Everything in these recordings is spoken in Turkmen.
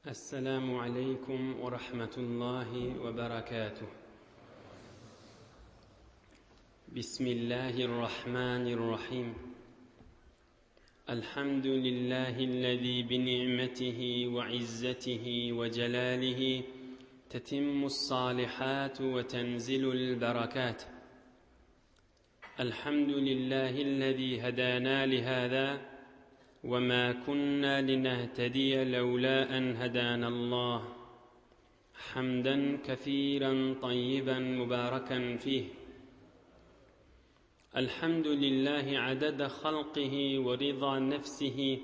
Esselamu aleýkum we rahmetullahi we berekatuh. Bismillahirrahmanirrahim. Elhamdülillahi'llezî bi ni'metihi we izzetihi we celâlihi tetimmus-sâlihâtu we tenzilul berekât. الحمد لله الذي هدانا لهذا وما كنا لنهتدي لولا أن هدانا الله حمدا كثيرا طيبا مباركا فيه الحمد لله عدد خلقه ورضا نفسه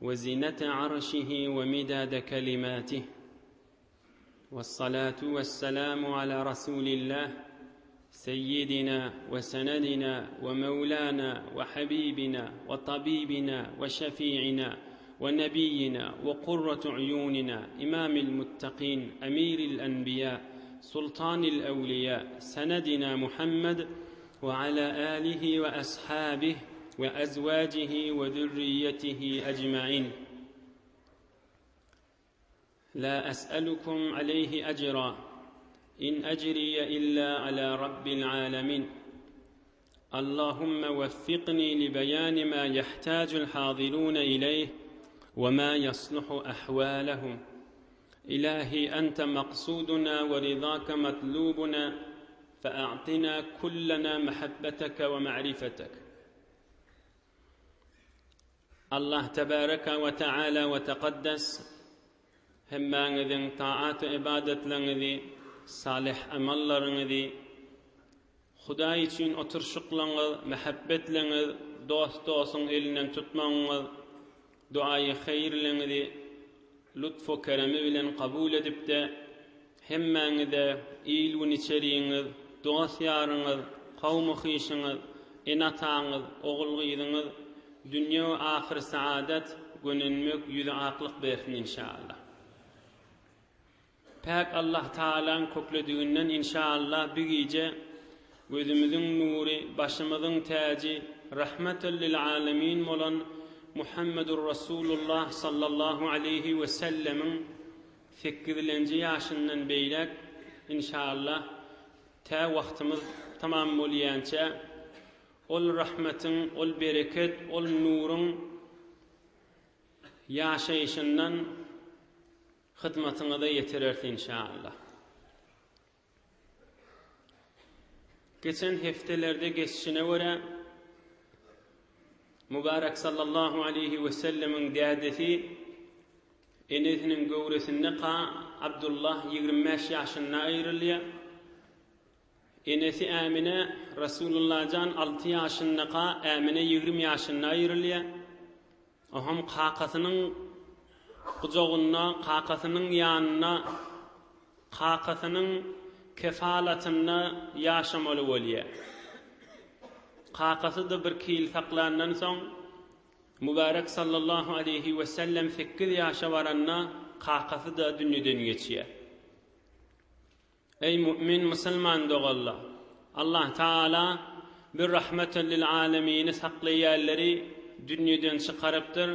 وزنة عرشه ومداد كلماته والصلاة والسلام على رسول الله سيدنا وسندنا ومولانا وحبيبنا وطبيبنا وشفيعنا ونبينا وقرة عيوننا إمام المتقين أمير الأنبياء سلطان الأولياء سندنا محمد وعلى آله وأصحابه وأزواجه وذريته أجمعين لا أسألكم عليه أجرا إن أجري إلا على رب العالمين اللهم وفقني لبيان ما يحتاج الحاضرون إليه وما يصلح أحوالهم إلهي أنت مقصودنا ورضاك مطلوبنا فأعطنا كلنا محبتك ومعرفتك Allah tebaraka we taala we tekaddes hemmäňiziň taat-u-ybadatlaryňyzy, salyh amallaryňyzy, Hudaý üçin oturyşyklaryňyz, mähebbetleňiz, dost-dostuň elinden tutmagyňyz, duaýy haýyrlaryňyzy lutf-u keremi bilen kabul edip-de, Hemmäňize il-gün içeriňiz, dost-ýaryňyz, kowmy-hyşyňyz, ene-ataňyz, ogul-gyzyňyz dünýe we ahyr saadat, gönenmek, ýüzi aklyk bersin inşaallah. Päk Allah Tagalaň köklediginden inşaallah bu gije gözümiziň nury, başymyzyň täji, Rahmetel lil alemin bolan Muhammedur Rasulullah sallallahu aleýhi we sellemiň Sekizilenji ýaşyndan beýläk, inşallah, tä wagtymyz tamam bolýança, ol rahmetiň, ol bereket, ol nuruň ýaşaýşyndan hyzmatyňyza ýetireris, inşallah. Geçen hepdelerde geçişine görä, Mübarek sallallahu aleýhi we sellemiň dädesi enesiniň göwresinde ka Abdullah 25 ýaşynda aýrylýar. Enesi Ämine Rasulullah jan 6 ýaşyndaka Ämine 20 ýaşynda aýrylýar. Oňam kakasynyň gujagynda, kakasynyň ýanynda, kakasynyň kefalatynda ýaşamaly bolýar. Kakasy-da birki ýyl saklandan soň, Mübärek sallallahu aleýhi wesellem sekiz ýaşa baranda kakasy-da dünýeden geçýär. Eý mu'min musulman doganlar! Allah Taala bir rahmeten lil alemini saklaýanlary dünýeden çykarypdyr.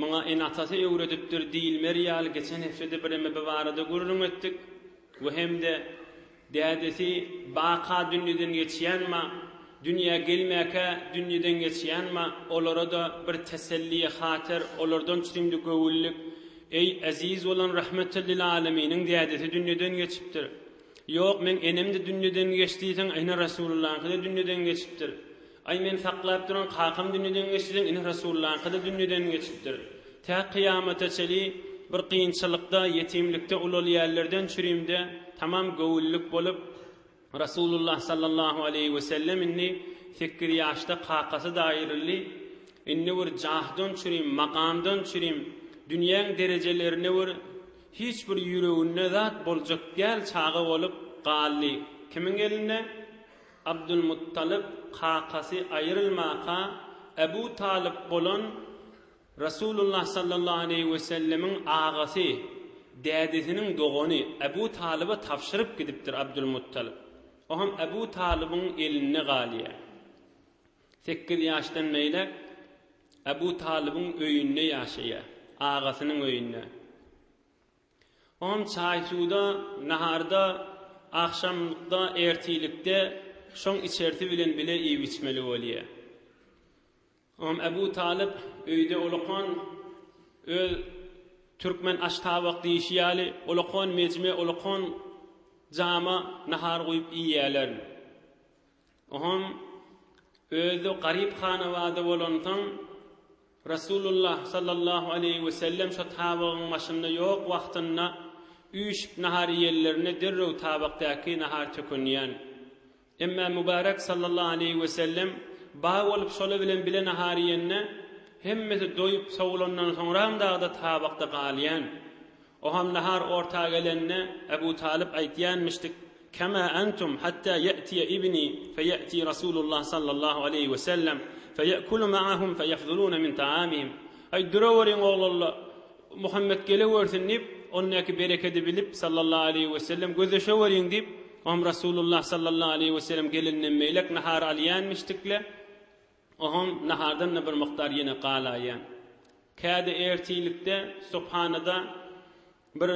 Muňa ene-atasy öwredipdir diýilmer ýaly geçen hepdede bireme bu barada gürrüň etdik we hem-de dädesi baka dünýeden geçýänma, dünýä gelmäkä dünýeden geçýänma olara-da bir teselli hatyr olardan çürimli göwünlik Eý, eziz bolan Rahmetellil-Aleminiň dädesi dünýeden geçipdir. Ýok, meň enem-de dünýeden geçdi diýseň, ine Resulullaňky-da dünýeden geçipdir. Aý, meni saklap duran kakam dünýeden geçdi diýseň, ine Resulullaňky-da dünýeden geçipdir. Tä kyýamata çeli bir kynçylykda, ýetimlikde ulalýanlardan çürimde tamam göwünlik bolup, Rasulullah sallallahu aleýhi we sellem indi sekiz ýaşda kakasy-da aýryldy. Indi bir jahdan çürim, makamdan çürim, dünýäň derejelerine bir hiç bir ýüreginde zat boljak däl çaga bolup galdy. Kimiň elinde? Abdulmuttalyp kakasy aýrylmaka Ebu Talyp bolan Resulullah sallallahu aleýhi we sellemiň agasy, dädesiniň dogany Ebu Talyba tabşyryp gidipdir Abdulmuttalyp. O hem Ebu Talybyň elinde galýar. Sekiz ýaşdan beýläk Ebu Talybyň öýünde ýaşaýar, agasynyň öýünde. Oňam çaý-suwda, naharda, agşamlykda, ertirlikde şoň içersi bilen bile iýip-içmeli bolýar. Oňam Ebu Talyp öýde ulakan öz türkmen aş tabak diýşi ýaly ulakan mejme, ulakan jama nahar guýup iýýärler. Oňam özi garyp hanawada bolansoň, Resulullah sallallahu aleýhi wesellem şo tabagyň başynda ýok wagtynda üýşüp nahar iýenlerinde derrew tabakdaky nahar tökünýän. Emma Mübärek sallallahu aleýhi wesellem ba bolup şola bilen bile nahar iýende, hemmesi doýup sowulandan soňram dagda tabakda galýan. Oham nahar orta gelende Ebu Talyp aýtýanmyşdyk, Kema entum hatta ýe'tiýe ibni feýe'ti Rasulullah sallallahu aleýhi wesellem feýe'kulu ma'ahum feýefzuluna min taamihim. Aý duraweriň oglanlar, Muhammet gelewersin diýip, ondaky berekedi bilip sallallahu aleýhi wesellem gözleşeweriň diýip, oham Rasulullah sallallahu aleýhi wesellem gelenden beýlek nahar alýanmyşdykle. Oňam nahardan-da bir mukdar ýene galaýýan. Käde ertirlikde subhanada bir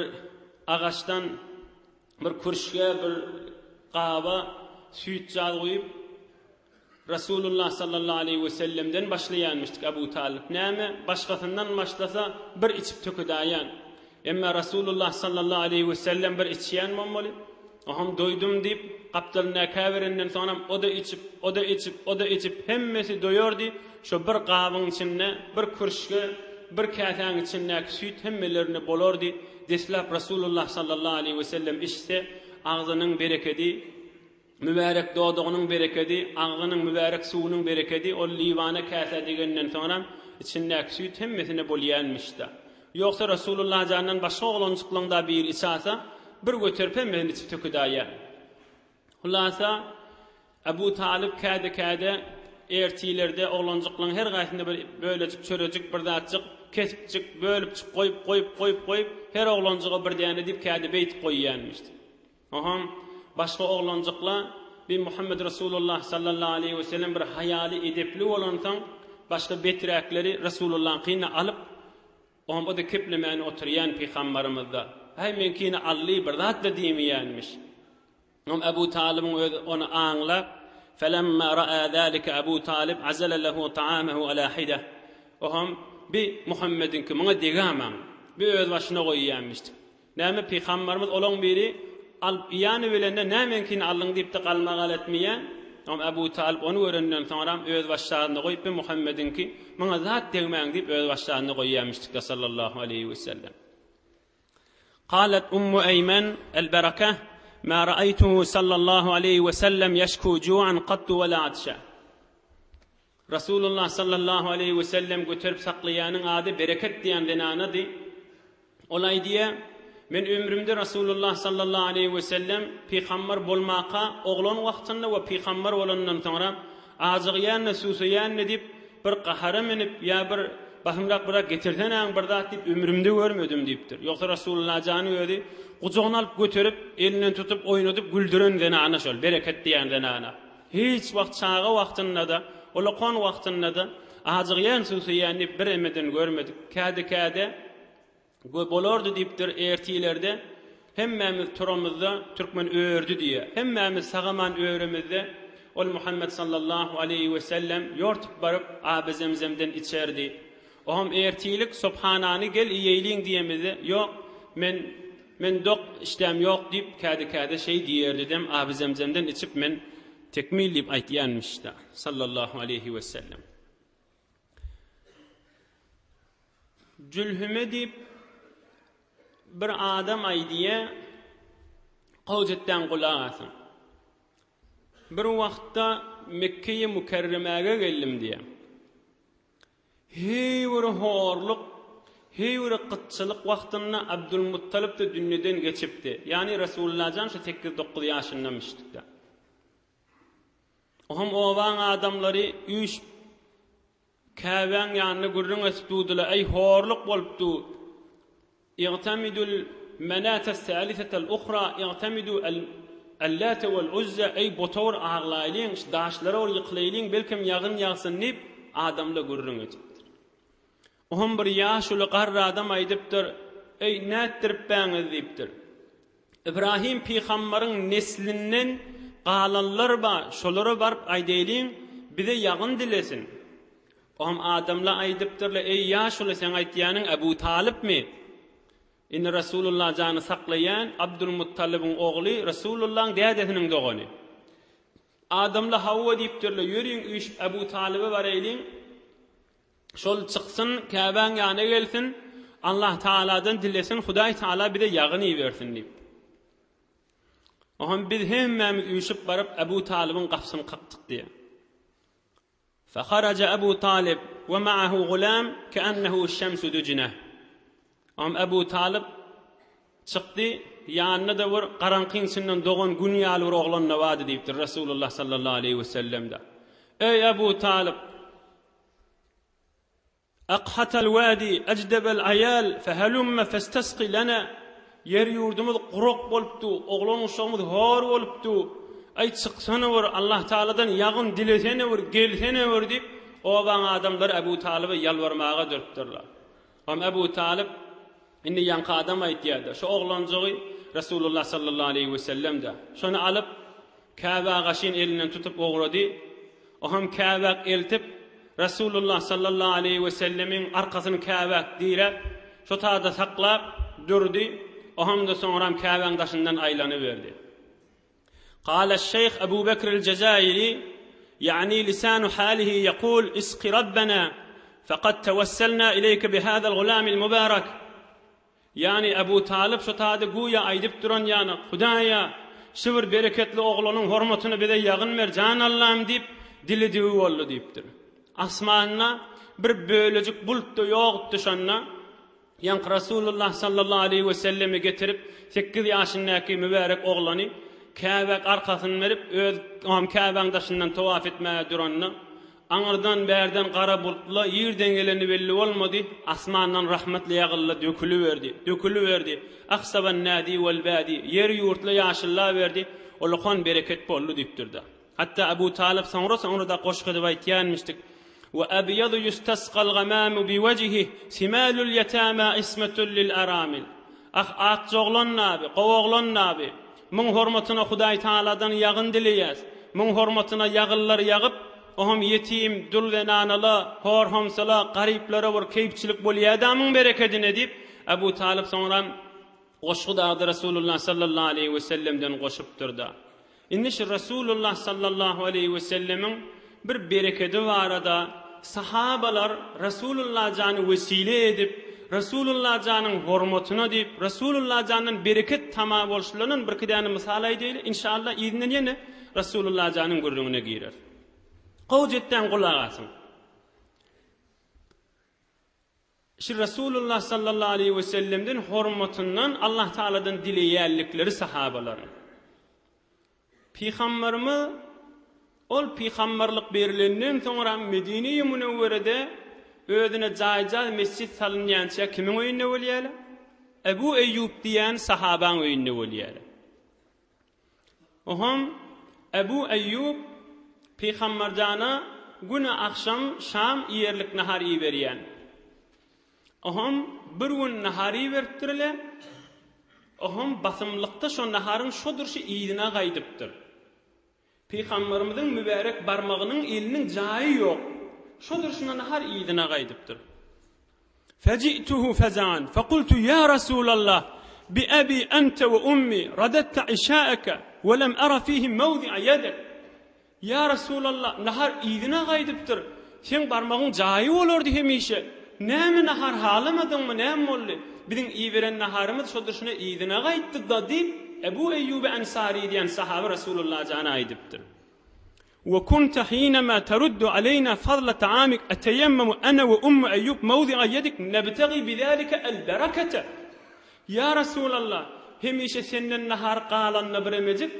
agaçdan bir kürşge, bir gaba süýtjaz guýup, Resulullah sallallahu aleýhi wesellemden başlaýanmyşdyk Abu Talyp. Näme, başgasyndan başlasa, bir içip tökedaýan. Emma Resulullah sallallahu aleýhi wesellem bir içýän bolmaly. Oňam doýdum diýip, gapdalyndakä berenden soňam o-da içip, o-da içip, o-da içip, hemmesi doýardy. Şo bir gabyň içinde, bir kürşge, bir käsäň içindäki süýt hemmelerine bolardy. Deslap Resulullah sallallahu aleýhi wesellem içse, agzynyň berekedi, Mübärek dodagynyň berekedi, agzynyň mübärek suwunyň berekedi ol liwana käsä degenden soňram içindäki süýt hemmesine bolýanmyş-da. Ýogsa Resulullah jandan başga oglanjyklaň-da biri içasa, bir göterip hemmesini içip töküdäýýär. Hulasa, Ebu Talyp käde-käde ertirlerde oglanjyklaň her gaýsynda bir bölejik çörejik bir zatjyk kesipjik, bölüpjik goýup, goýup, goýup, goýup, her oglanjyga bir däne diýip käde beýdip goýýanmyş. Oňam başga oglanjykla bir Muhammed Resulullah sallallahu aleýhi we sellem bir haýaly edepli bolansoň başga beträkleri Resulullahyňkyny alyp oňam o-da keplemän oturýan pygambarymyzda Häý meňkini aldy bir zat-da diýmeýänmiş. Oňam Ebu Talybyň özi ony aňlap Felemma ra'a zalika Ebu Talyp azala lehu ta'amahu ala hida. Oňam bi Muhammediňki muňa degamaň. Bi öz başyna goýýanmyşdyk. Näme pygambarymyz olaň biri alyp iýany bilende nämeňkini aldyň diýipdi galmagal etmeýän. Oňam Ebu Talyp ony görenden soňram öz başşagynda goýup bi Muhammediňki muňa zat degmäň diýip öz başşagynda goýýamyşdykda sallallahu aleýhi wesellem. Qalat Ummu Eýmen el Bereke ma ra'aýtuhu sallallahu aleýhi wesellem ýeşku ju'an kattu we la atşa. Resulullah sallallahu aleýhi wesellem göterip saklaýanyň ady Bereket diýen zenanady. Ol aýdýar, Men ömrümde Resulullah sallallahu aleýhi wesellem pygamber bolmaka oglan wagtynda we pygamber bolanyndan soňra ajygýan-da, susaýan-da diýip, bir gahara münüp ýa bir basymrak bir zat getirsenäň bir zat diýip ömrümde görmedim diýipdir. Ýogsa Resulullah janyň özi gujagyna alyp göterip, elinden tutup oýnadyp güldüren zenana şol Bereket diýen zenana. Hiç wagt çaga wagtynda-da, ulakan wagtynda-da ajygýan, susaýan diýip bir emeden görmedik. Käde-käde Gö bolardy diýipdir, ertirlerde hemmämiz turamyzda türkmen ördi diýýär. Hemmämiz sagaman öremizde ol Muhammet sallallahu aleýhi we sellem ýortup baryp aby zemzemden içerdi. Oňam ertirlik sobhanany gel iýeýliň diýemizde ýok men men dok işdäm ýok diýip käde-käde şeý diýerdidem aby zemzemden içip men tekmil diýip aýtýanmyşda sallallahu aleýhi we sellem. Jülhüme diýip bir adam aýdýa, Gowjetdäň gulak asyň. Bir wagtda Mekgeýi Mükerremäge geldim diýýä. Heý bir horluk, heý bir gytçylyk wagtynda Abdulmuttalyp-da dünýeden geçipdi. Ýagny Resulullah jan şu sekiz-dokuz ýaşyndamyşdy-da. Oňam obaň adamlary üýşüp, Käbäň ýanynda gürrüň edip durdylar, Eý, horluk bolup dur! Igtamidul menates-salisetel uhra, igtamidu el-Late wel-Uzza, eý, bota bir aglaýlyň, şu daşlara bir ýykylaýlyň, belkem ýagyn ýagsyn diýip, adamlar gürrüň edipdir. Oňam bir ýaşuly garry adam aýdypdyr, Eý, nätdiripbäňiz diýipdir. Ybrahym pygambaryň neslinden galanlar bar, şolara baryp aýdaýlyň, bize ýagyn dilesin. Oňam adamlar aýdypdyrlar, Eý, ýaşuly, seň aýtýanyň Ebu Talypmy? Indi Resulullah jany saklaýan Abdulmuttalybyň ogly, Resulullahyň dädesiniň dogany. Adamlar hawa diýipdirler, ýörüň üýşüp Ebu Talyba baraýlyň, şol çyksyn, Käbäň ýanyna gelsin, Allah Tagaladan dilesin, Hudaý Tagala bize ýagyn ibersin diýip. Oňam biz hemmämiz üýşüp baryp Ebu Talybyň gapysyny kakdyk diýýär. Feharaja Ebu Talyp we ma'ahu gulam ke'ennehu şemsu düjneh. Oňam Ebu Talyp çykdy, ýanynda-da bir garaňkyň içinden dogan gün ýaly bir oglan-da bardy diýipdir Resulullah sallallahu aleýhi wesellem-de. Eý Ebu Talyp! Akhatal wadi, ejdebel aýal, fehelumme festesqi lena. Ýer-ýurdumyz gurak bolupdy, oglan-uşagymyz hor bolupdy. Aý, çyksana bir, Allah Tagaladan ýagyn dilesene bir, gelsene bir diýip, obaň adamlary Ebu Talyba ýalbarmaga durupdyrlar. Hem Ebu Talyp indi ýaňky adam aýtýar-da, şu oglanjygy Resulullah sallallahu aleýhi wesellem-de, şony alyp, Käbä gaşyn elinden tutup ugrady. O hem Käbä eltip, Resulullah sallallahu aleýhi wesellemiň arkasyny Käbä diräp, şo taýda saklap durdy. O hem-de soňram Käbäň daşyndan aýlanyberdi. Kâle'ş-şeýh Ebu Bekri'l-Jezairi, Ýa'ni lisanu hâlihi ýekûl, Isqi Rabbena, fekad tewesselnâ ileýke bihâzel-gulâmil mübârek. Ýagny Ebu Talyp şo taýda güýä aýdyp duran ýaly, Hudaýa, şu bir bereketli oglanyň hormatyna bize ýagyn ber, jan Allam diýip, dili düwi boldy diýipdir. Asmanda bir bölejik bulut-da ýokdy şonda. Ýaňky Rasulullah sallallahu aleýhi wesellemi getirip, sekiz ýaşyndaky mübärek oglany Käbä arkasyny berip, öz Käbäň daşyndan towaf etmäge duranda, Aňyrdan bärden gara bultla ýerden geleni belli bolmady, asmandan rahmetli ýagylla döküliberdi, döküliberdi, ahsaban nadi wal badi, ýer-ýurtla ýaşyllaberdi, ulakan bereket boldy diýipdir-de. Hatda Abu Talyp soňra-soňra-da goşgy edip aýtýanmyşdyk, Wa abýadu ýustasgal gamamu biwejhih, simalul ýetama ismetun lil aramil. Ah, akja oglan nabi, gowy oglan nabi. Muň hormatyna Hudaý Tagaladan ýagyn dileýäs. Muň hormatyna ýagynlar ýagyp, oňam ýetim, dul zenanala, hor-homsala, garyplara bir keýpçilik bolýa-da muň berekedine diýip, Abu Talyp soňram goşgy dagdy Resulullah sallallahu aleýhi wesellemden goşupdyr-da. Indi şu Resulullah sallallahu aleýhi wesellemiň bir berekedi barada sahabalar Resulullah jany wesile edip, Resulullah janyň hormatyna diýip, Resulullah jandan bereket tama bolşularyndan birki däne mysal aýdaýly, inşallah yzyndan ýene Resulullah janyň gürrüňine gireris. Gowja etdäň gulak asyň. Şu Resulullah sallallahu aleýhi we sellemden hormatyndan Allah Tagaladan dileýänlikleri sahabalaryň. Pygamberimiz ol pygamberlik berilenden soňra Medine-i Münewwerede özüne jaý-jaý mesjit salynýança kimiň öýünde bolýarlar? Ebu Eýýub diýen sahabaň öýünde bolýarlar. Oňam Ebu Eýýub pygamberjana güne agşam şam iýerlik nahar iberýän. Oňam bir gün nahar iberipdir-le, oňam basymlykda şo naharyň şo durşy yzyna gaýdypdyr. Pygamberimiziň mübärek barmagynyň eliniň jaýy ýok. Şo durşuna nahar yzyna gaýdypdyr. Feji'tuhu fezan, fekultu ýa Rasulallah, bi ebi ente we ummi, radadte işaeke, we lem ara fihi mewzi'a ýedek. Ýa Rasulallah, nahar yzyna gaýdypdyr. Seň barmagyň jaýy bolardy hemişe. Näme nahar halamadyňmy, näme boldy? Biziň iberen naharymyz şo durşuna yzyna gaýtdy-da diýip, Ebu Eýýuby Ensary diýen sahaby Resulullah jana aýdypdyr. We kunte hinema teruddu aleýna fazla taamik eteýemmemu ene we ummu Eýýub mewzi'a ýedik nebtegi bizalike el-berekete. Ýa Resulallah, hemişe senden nahar galanda biremejik,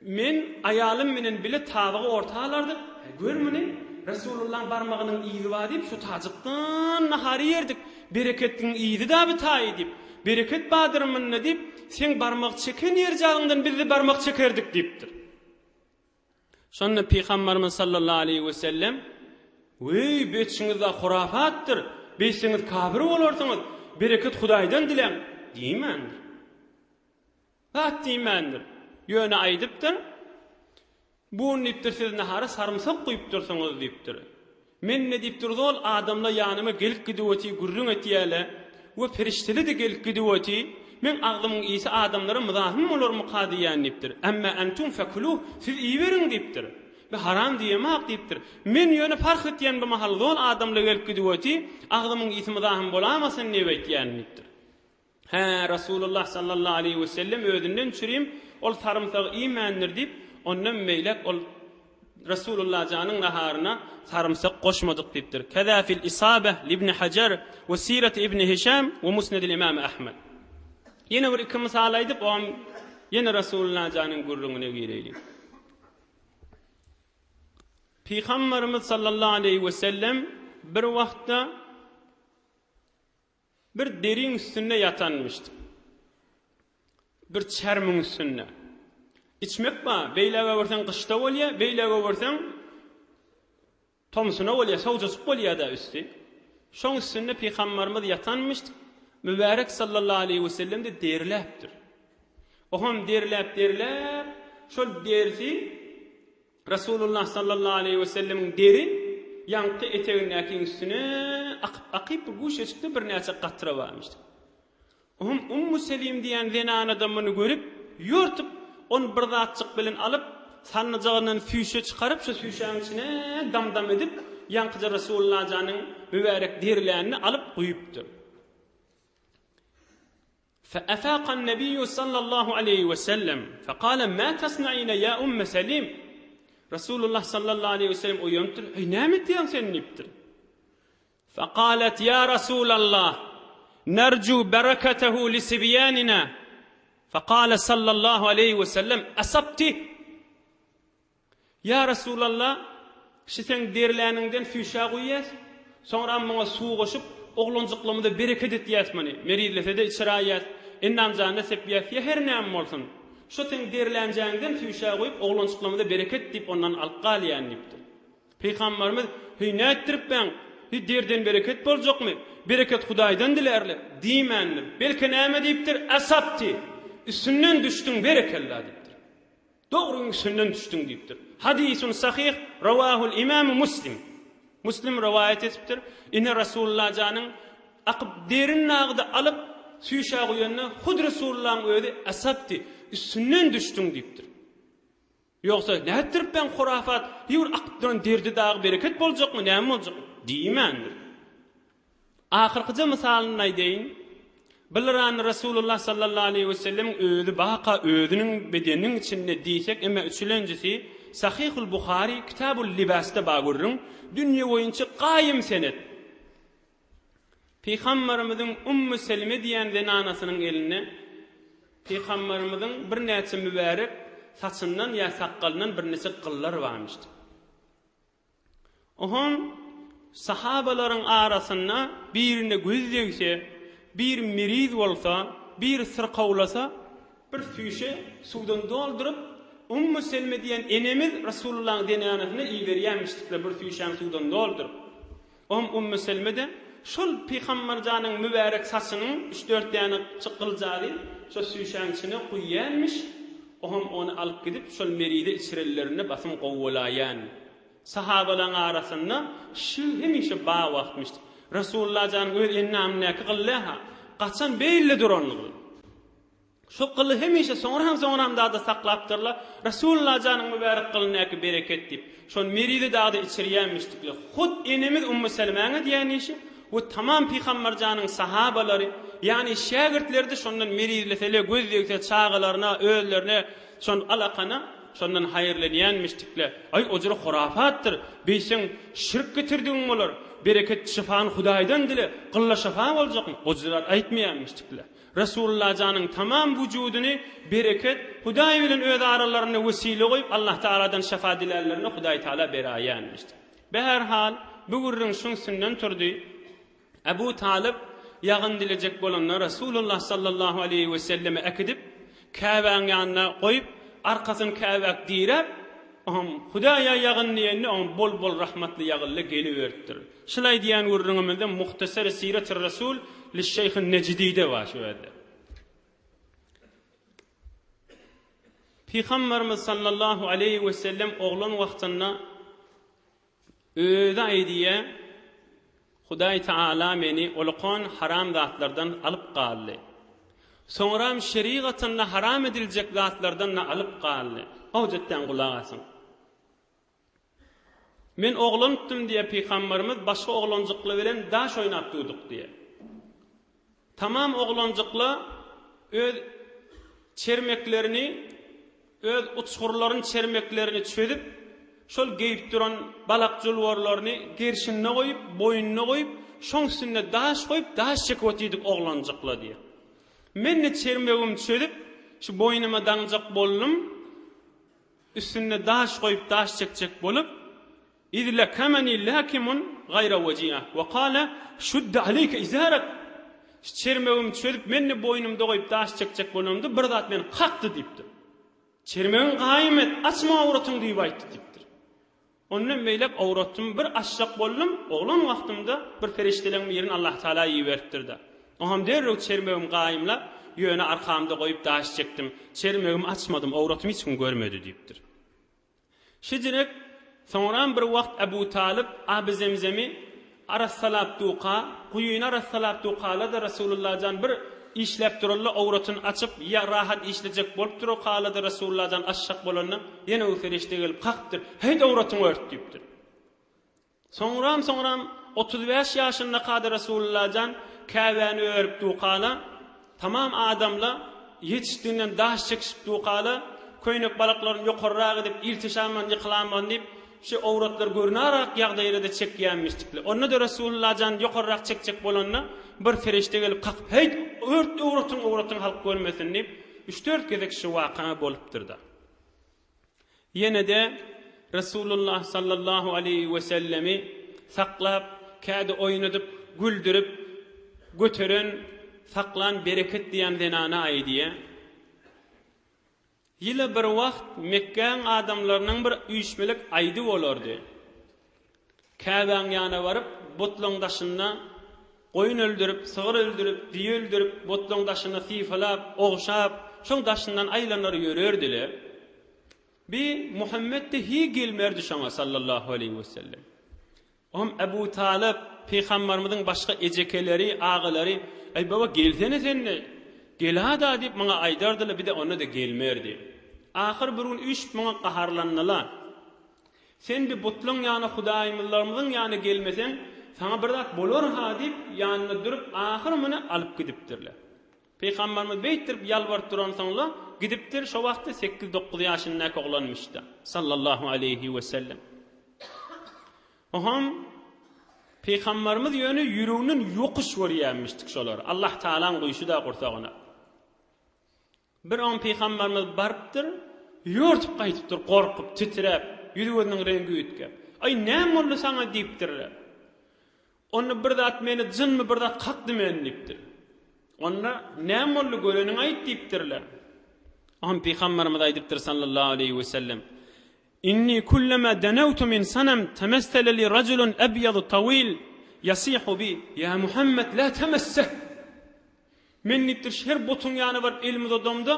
Men aýalym bilen bile tabygy orta alardyk. Hä, gör muny, Resulullaň barmagynyň yzy bar diýip, şu tajykdan nahar iýerdik. Bereketiň yzy-da bu taýy diýip. Bereket bardyr munda diýip, seň barmak çeken ýerjagyndan biz-de barmak çekerdik diýipdir. Şonda Pygamberimiz sallallahu aleýhi we sellem, Weý, bu etişiňiz-de hurafatdyr. Beýtseňiz kafir bolarsyňyz. Bereket Hudaýdan diläň diýmändir. Zat diýmändir. Ýöne aýdypdyr, Bu gün diýipdir, siz nahara sarymsak guýupdyrsyňyz diýipdir. Men-de diýipdir, zol adamlar ýanyma gelip gidip otyr, gürrüň etýärler we perişdeli-de gelip gidip otyr. Meň agzymyň ysy adamlara myzahym bolarmyka diýýän diýipdir. Ämmä entum fekuluh, siz iýiberiň diýipdir. Men haram diýemok diýipdir. Men ýöne parh etýän bu mahal zol adamlar gelip gidip otyr, agzymyň ysy myzahym bolamasyn diýip aýtýan diýipdir. Hä, Resulullah sallallahu aleýhi we sellem özünden çürim ol sarymsagy iýmändir diýip, ondan beýläk ol Resulullah janyň naharyna sarymsak goşmadyk diýipdir. Keza fil Isabeh li-Ibn Hajar we Sireti Ibn Hişam we Musnedil Imam Ahmed. Ýene bir iki mysal aýdyp, oňam ýene Resulullah janyň gürrüňine gireýlik. Pygamberimiz sallallahu aleýhi we sellem bir wagtda Bir deriň üstünde ýatanmyşdyk. Bir çermiň üstünde. Içmek bar, beýläge görseň gyşda bolýar, beýläge görseň tomsuna bolýar, sowjajyk bolýar-da üsti. Şoň üstünde pygambarymyz ýatanmyşdyk. Mübärek sallallahu aleýhi we sellem-de derläpdir. Oňam derläp-derläp, şol derisi Resulullah sallallahu aleýhi we sellemiň deri ýaňky etegindäkiň üstüne akyp akyp bir guşeçikde birnäçe gatra barmyşdy. Ohm Ummu Selim diýen zenana-da muny görüp, ýortup, ony bir zatjyk bilen alyp, sandyjagyndan süýşe çykaryp, şo süýşäň içine dam-dam edip, ýaňkyja Resulullah janyň mübärek derilänini alyp guýupdyr. فأفاق النبي صلى الله عليه وسلم فقال ما تصنعين يا أم سليم Resulullah sallallahu aleyhi ve sellem oýanypdyr. Eý, näme etýäň sen diýipdir. Faqalat ya Rasulallah narju barakatahu li sibyanina. Faqala sallallahu aleyhi ve sellem asabti. Ýa Resulallah, şi seň derläniňden süýşä guýýas, soňram muňa suw goşup, oglanjyklarymyza bereket etýäs muny, merizlese-de içiräýýäs, endam-janyna sepýäs, ýa her näme bolsun, şo seň derlänjäňden süýşä guýup, oglanjyklarymyza bereket diýip ondan alyp galýan diýipdir. Pygambarymyz, Heý, nätdiripbäň, heý, derden bereket boljakmy, bereket Hudaýdan dilärler diýmändir. Belki näme diýipdir, Asabti, üstünden düşdüň, berekella diýipdir. Dogryň üstünden düşdüň diýipdir. Hadisun sahyh rawahul imamu Muslim. Muslim rowaýat etipdir. Ine Rasulullah janyň akyp derin nagdy alyp süýşä guýanda hut Resulullahyň özi asabti üstünden düşdüň diýipdir. Ýogsa nätdirip ben hurafat, bir akyp duran derdi dagy bereket boljakmy, näme boljakmy diýmändir. Ahyrkyja mysalyny aýdaýyn. Bilran Resulullah sallallahu aleýhi we sellemiň özi baka özüniň bedeniniň içinde diýsek, emma üçülenjisi Sahihul Buhary Kitabul Libasda bar gürrüň, dünýe boýunça gaýym senet. Pygamberimiziň Ummu Selime diýen zenanasynyň elinde Pygamberimiziň birnäçe mübärek saçyndan ýa sakgalyndan birniçe gyllar barmyşdy. Oňam sahabalaryň arasynda birine göz degse, biri meriz bolsa, biri syrkawlasa, bir süýşe suwdan dolduryp, Ummu Selme diýen enemiz Resulullahyň zenanasyna iberýärmişdikler bir süýşäni suwdan dolduryp. Oňam Ummu Selme-de şol Pygamber janyň mübärek saçynyň üç-dört däne gyljady şo süýşäň içine guýýanmyş, oňam ony alyp gidip şol merize içirenlerinde basym gowy bolaýan. Sahabalaň arasynda şu hemişe bar wagtmyş. Resulullah janyň öz endamyndaky gyl däl-ha, gaçan beýle duran gyl. Şu gyly hemişe soňram-soňram dagda saklapdyrlar. Resulullah janyň mübärek gylyndaky bereket diýip, şony merize dagda içirýänmişdikler. Hut enemiz Ummu Selemäň edýän işi we tamam Pygamber janyň sahabalary, ýagny şägirtleri-de şondan merizleseler, göz degse çagalaryna, özlerine şony alakana şondan haýyrlanýanmişdikler. Aý, o jüre hurafatdyr. Beýtseň, şirk getirdigiň bolar. Bereket, şypany Hudaýdan dile, gylla şypa boljakmy? O jüre zat aýtmaýanmişdikler. Resulullah janyň tamam wujudyny bereket Hudaý bilen öz aralarynda wesile goýup Allah Tagaladan şefa dilänlerine Hudaý Tagala beraýänmişdi. Beherhal bu gürrüň şuň üstünden turdy. Ebu Talyp ýagyn dilejek bolanda Resulullah sallallahu aleýhi we sellemi äkidip Käbäň ýanyna goýup arkasyny Käbäk diräp. Oňam Hudaýa ýagyn diýende, oňam bol-bol rahmatly ýagynly geliberipdir. Şul aýdýan gürrüňimizde Muhtasary Siretir Resul liş-Şeýhi Nejdide bar şu ýerde. Pygamberimiz sallallahu aleýhi we sellem oglan wagtynda özi aýdýar, Hudaý Taala meni ulukan haram zatlardan alyp galdy. Soňram şerigatynda haram ediljek zatlardan-da alyp galdy. Gowjetden gulak asyň. Men oglanypdym diýýär pygamberimiz, başga oglanjyklar bilen daş oýnap durduk diýýär. Tamam oglanjyklar öz çermeklerini, öz uçgurlaryny çermeklerini çözüp, şol geýip duran balak julwarlaryny gerşinde goýup, boýnunda goýup, şoň üstünde daş goýup, daş çekip otyrdyk oglanjyklar diýýär. Men-de çermegimi çözüp, şu boýnuma daňjak boldum. Üstünde daş goýup daş çekjek bolup, Iz lekemeni lakimun gaýra wejia we kale şudde aleýke izarak Şu çermegimi çözüp men-de boýnumda goýup daş çekjek bolamda bir zat meni kakdy diýipdir. Çermegiňi gaýym et, açma owratyňy diýip aýtdy diýipdir. Ondan beýläk owratymy bir açjak boldum, oglan wagtymda bir perişdeleň birini Allah Tagala iberipdir-de. Oňam derrew çermegimi gaýymlap, ýöne arkamda goýup daş çekdim. Çermegimi açmadym, owratymy hiç kim görmedi diýipdir. Şeýdip, soňram bir wagt Ebu Talyp Aby Zemzemi arassalap duka, guýyny arassalap dukala-da Resulullah jan bir işläp duranda owratyny açyp, ýa rahat işlejek bolup durukala-da Resulullah jan açjak bolanda, ýene bir perişde gelip kakypdyr, Heýt owratyňy ört diýipdir. Soňram-soňram 35 ýaşyndaka-da Resulullah jan Käbäni örüp dukala, tamam adamla ýetişdiginden daş çekişip dukala, köýnek balaklaryny ýokarrak edip, iltişaman ýykylaman diýip, şu owratlar görünarak ýagdaýda-da çekýänmişdikle. Onda-da Resulullah jan ýokarrak çekjek bolanda, bir perişde gelip kakyp, Heýt, ört owratyňy, owratyňy halk görmesin diýip, üç-dört gezek şu waka bolupdyr-da. Ýene-de Resulullah sallallahu aleýhi wesellemi saklap, käde oýnadyp, güldürip, göteren, saklan Bereket diýen zenana aýdýar. Ýyla bir wagt Mekgäň adamlarynyň bir üýşmelik aýdy bolardy. Käbäň ýana baryp, butlaň daşynda goýun öldürip, sygyr öldürip, düýe öldürip, butlaň daşyny sypalap, ogşap, şoň daşyndan aýlanar ýörerdiler. Bi Muhammet-de hiý gelmerdi şoňa sallallahu aleýhi wesellem. Oňam Ebu Talyp pygambarymyzyň başga ejekeleri, agalary, Eý baba gelsene sen-de, gel-a-da diýip muňa aýdardylar, bir-de onda-da gelmerdi. Ahyr bir gün üýşüp muňa gaharlandylar. Sen bi butlaň ýanyna hudaýymyzlarymyzyň ýanyna gelmeseň, saňa bir zat bolar-ha diýip, ýanynda durup, ahyr muny alyp gidipdirler. Pygamberimiz beýtdirip ýalbaryp duransoňla, gidipdir, şo wagtda sekiz-dokuz ýaşyndaky oglanmyş-da, sallallahu aleýhi wesellem. Oňam Pygamberimiz ýöne ýüreginden ýokuş görýänmişdik şolary. Allah Tagalaň guýşy-da gursagyna. Bir oň pygamberimiz barypdyr, ýortup gaýdypdyr, gorkup, titräp, ýüzi-gözüniň reňgi üýtgäp. Aý, näme boldy saňa diýipdirler. Onda bir zat meni jynmy bir zat kakdy meni diýipdir. Onda näme boldy göreniňi aýt diýipdirler. Oňam pygamberimiz aýdypdyr sallallahu aleýhi we sellem. Inni kullama denewtu min sanam temessele li rajulun ebyadu tawil yasihu bi ya Muhammed la temesseh. Men diýipdir, her butuň ýanyna baryp elimi uzadamda,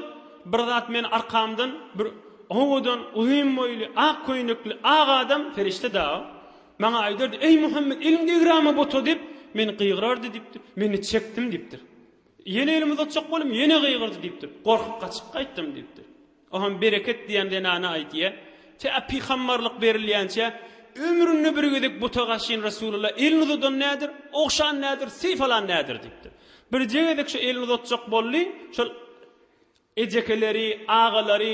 bir zat meni arkamdan bir owadan, uzyn boýly, ak köýnekli, ak adam, perişde dagy, maňa aýdardy, Eý, Muhammet, eliňi degräme buta diýip, meni gygyrardy diýipdir. Men-de çekdim diýipdir. Ýene elimi uzatjak boldum, ýene gygyrdy diýipdir. Gorkup gaçyp gaýtdym diýipdir. Oňam Bereket diýen zenana aýdýar, Tä pygambarlyk berilýänçä, ömründe bir gezek buta gaşyn Resulullah elini uzadan nädir, ogşan nädir, sypalan nädir diýipdir. Birje gezek şu elini uzatjak boldy, şol ejekeleri, agalary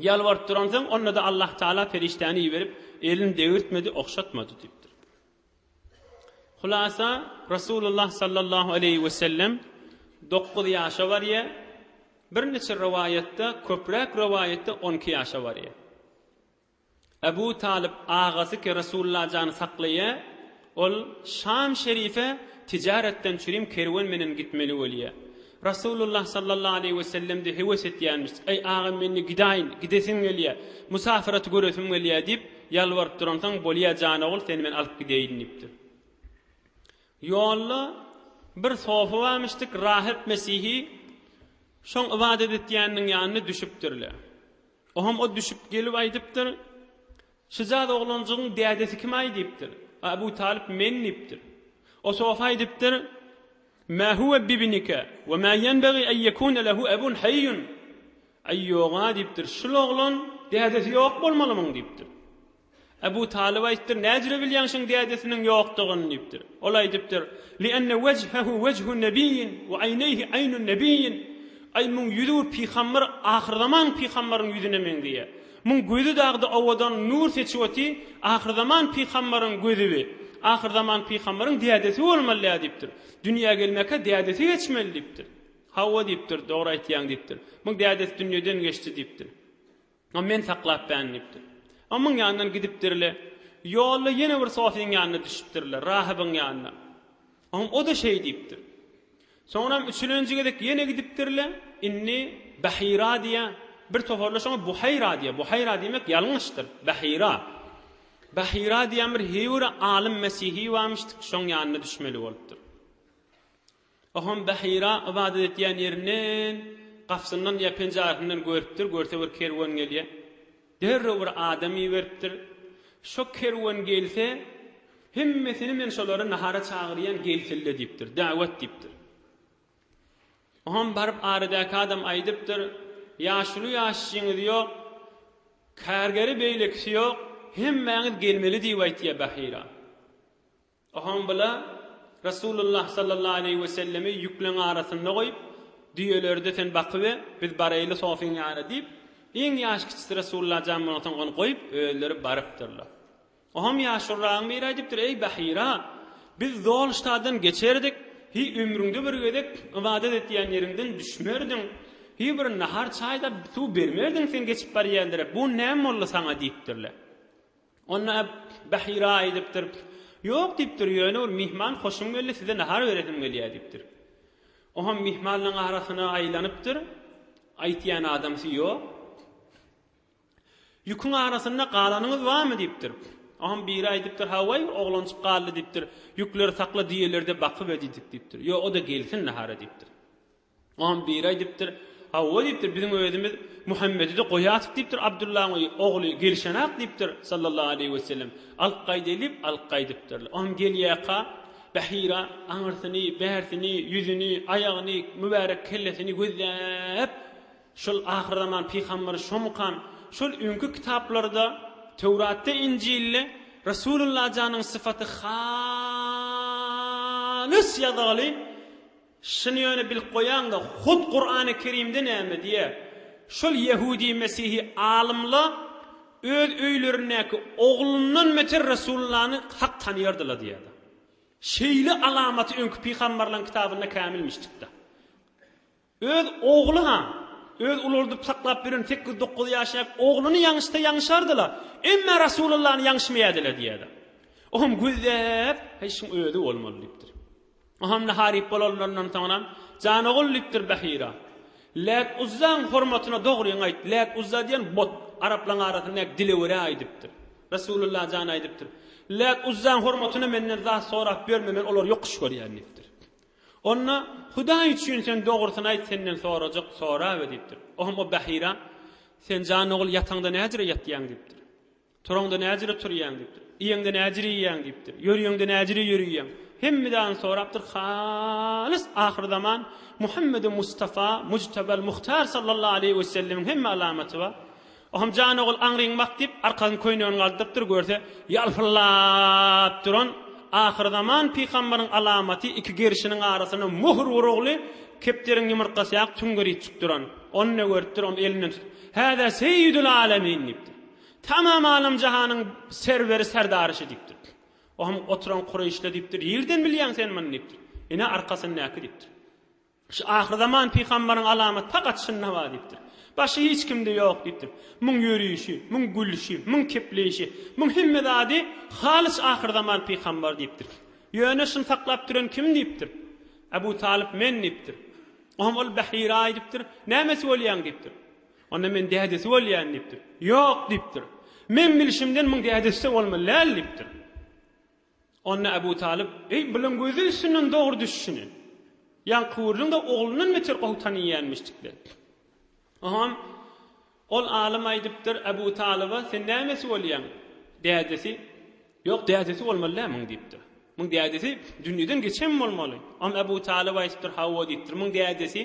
ýalbaryp duransoň, onda-da Allah Taala perişdäni iberip, elini degirtmedi, ogşatmady diýipdir. Hulasa, Resulullah sallallahu aleýhi we sellem 9 ýaşa barýar. Birniçe rowaýatda, köpräk rowaýatda 12 ýaşa barýar. Ebu Talyp agasy ki Resulullah jany saklaýar, ol Şam şerife tijaretden çürim kerwen menen gitmeli bolýar. Rasulullah sallallahu aleýhi we sellem-de höwes etýänmiş, Eý, agam men-de gidaýyn, gidesim gelýär, musafiraty göresim gelýär diýip, ýalbaryp duransoň, Bolýa jan ogul, seni men alyp gideýin diýipdir. Ýolda bir sofy barmyşdyk, rahyp mesihi, şoň ybadat etýäniniň ýanyna düşüpdirler. Oňam o düşüp gelip aýdypdyr, Şyjaz oglanjygyň dädesi kim-aý diýipdir. Abu Talyp men diýipdir. O sofy aýdypdyr, Mä huwe bibnike we mä ýenbegi en ýekune lehu ebun haýýun. Aý ýog-a diýipdir, şul oglan dädesi ýok bolmaly muň diýipdir. Ebu Talyp aýtdyr, Näjüre bilýäň şuň dädesiniň ýokdugyny diýipdir. Ol aýdypdyr, Li'enne wejhehu wejhu nebiyyin we aýneýhi aýnu nebiyyin. Aý, muň ýüzi bir pygamber, ahyrzaman pygambaryň ýüzüne meňzeýär. Muň gözi dagda owadan nur seçip oty, ahyrzaman pygambaryň gözi bi. Ahyrzaman pygambaryň dädesi bolmaly-ä diýipdir. Dünýä gelmäkä dädesi geçmeli diýipdir. Hawa diýipdir, dogry aýtýaň diýipdir. Muň dädesi dünýeden geçdi diýipdir. Ony men saklap bän diýipdir. Omuň ýanyndan gidipdirler. Ýolda ýene bir sofyň ýanyna düşüpdirler, rahybyň ýanyna. Oňam o-da şeý diýipdir. Soňram üçülenji gezek ýene gidipdirler. Indi Bahira diýýär. Bir toparlar şoňa Buhaýra diýýär. Buhaýra diýmek ýalňyşdyr. Bahira. Bahira diýen bir heýwir alym mesihi barmyşdyk, şoň ýanyna düşmeli bolupdyr. Oňam Bahira ybadat etýän ýerinden, gapysyndan ýa penjaresinden görüpdir, görse bir kerwen gelýär. Derrew bir adam iberipdir. Şo kerwen gelse, hemmesini men şolary nahara çagyrýan, gelsinle diýipdir, dawet diýipdir. Oňam baryp aradäki adam aýdypdyr, Ýaşuly ýaşşyňyz ýok, kärgeri beýlekisi ýok, hemmäňiz gelmeli diýip aýtýar Bahira. Oňam bula Resulullah sallallahu aleýhi we sellemi ýükleň arasynda goýup, Düýeleri-de sen bakyber, biz baraýly sofyň ýanyna diýip, iň ýaş kiçisi Resulullah jan bolansoň ony goýup, özleri barypdyrlar. Oňam ýaşuluragyň biri aýdypdyr, Eý, Bahira! Biz Zolştadan geçerdik, hiý ömrüňde bir gezek ybadat etýän ýeriňden düşmerdiň, hiý bir nahar-çaý-da suw bermerdiň sen geçip barýanlara, bu näme boldy saňa diýipdirler. Onda Bahira aýdypdyr, Ýok diýipdir, ýöne bir myhman hoşum geldi, size nahar beresim gelýär diýipdir. Oňam myhmanlaryň arasyna aýlanypdyr, aýtýan adamsy ýok. Ýüküň arasynda galanyňyz barmy diýipdir. Oňam biri aýdypdyr, Hawa, bir oglanjyk galdy diýipdir. Ýükleri sakla, düýeleri-de bakyber diýdik diýipdir. Ýok, o-da gelsin nahara diýipdir. Oňam biri aýdypdyr, Hawa diýipdir, biziň özümiz Muhammedi-de goýarsyk diýipdir, Abdullahyň ogly gelşenak diýipdir, sallallahu aleýhi wesellem. Alyp gaýdaýly diýip, alyp gaýdypdyrlar. Oňam gelýärka, Bahira aňyrsyny, bärsini, ýüzüni, aýagyny, mübärek kellesini gözläp, şol ahyrzaman pygamberi şomukam, şol öňki kitaplarda, Töwratda, Injilde Resulullah janyň syfaty halys ýazgyly, Şuny ýöne bilip goýaňda, hut Kurany Kerimde näme diýýär? Şol ýehudi mesihi alymla öz öýlerindäki oglundan beter Resulullany hak tanyýardylar diýýärdi. Şeýle alamaty öňki pygamberleriň kitabynda kämilmişdikde. Öz ogly-ha, öz ulaldyp saklap ýören sekiz-dokuz ýaşaýak ogluny ýaňyşsa ýaňyşardylar, emma Resulullany ýaňyşmaýardylar diýýärdi. Oňam gözläp, heý şuň özi bolmaly diýipdir. Oňam naharyp bolanlaryndan soňra, Jan ogul diýipdir Bahira. Lät Uzzaň hormatyna dogryňy aýt. Lät Uzza diýen but, araplaryň arasynda dile görä aýdypdyr. Resulullah jan aýdypdyr. Lät Uzzaň hormatyna menden zat sorap ýörme, men olary ýokuş görýän diýipdir. Onda Hudaý üçin sen dogrusyny aýt, senden sorajak sorawe diýipdir. Oňam o Bahira, Sen jan ogul ýataňda näjüre ýatýaň diýipdir. Turaňda näjüre turýaň diýipdir. Iýeňde näjüre iýýäň diýipdir. Ýörýeňde näjüre ýörýäň. Hemme zadyny sorapdyr. Halys ahyrzaman Muhammedi Mustafa Mujtabal Muhtar sallallahu aleýhi we sellemiň hemme alamaty bar. Oňam jan ogul aňryň bak diýip, arkasyny köýnegini galdyrypdyr, görse, ýalpyldap duran ahyrzaman pygambaryň alamaty iki gerşiniň arasynda möhür urugly kepderiň ýumurtgasy ýaly tüňňeripjik duran. Ony-da görüpdir, oňam elinden tutup, Häzä seýýidül alemin diýipdir. Tamam alem-jahanyň serweri, serdary şi diýipdir. Oňam oturan kureýşler diýipdir, Nirden bilýäň sen muny diýipdir. Ine arkasyndaky diýipdir. Şu ahyrzaman pygambaryň alamaty pakat şunda bar diýipdir. Başga hiç kimde ýok diýipdir. Muň ýörişi, muň gülşi, muň kepleýşi, muň hemme zady halys ahyrzaman pygambar diýipdir. Ýöne şuny saklap duran kim diýipdir. Abu Talyp men diýipdir. Oňam ol Bahira aýdypdyr, Nämesi bolýaň diýipdir. Onda men dädesi bolýan diýipdir. Ýok diýipdir. Men bilşimden muň dädesi-de bolmaly däl diýipdir. Onda Ebu Talyp, Eý, bulaň gözi üstünden dogry düşüşini. Ýaňky gürrüň-de oglundan beter gowy tanyýanmyşdyklar. Oňam ol alym aýdypdyr Ebu Talyba, Sen nämesi bolýaň? Dädesi. Ýok, dädesi bolmaly däl muň diýipdir. Muň dädesi dünýeden geçen bolmaly. Oňam Ebu Talyp aýdypdyr, Hawa diýipdir, muň dädesi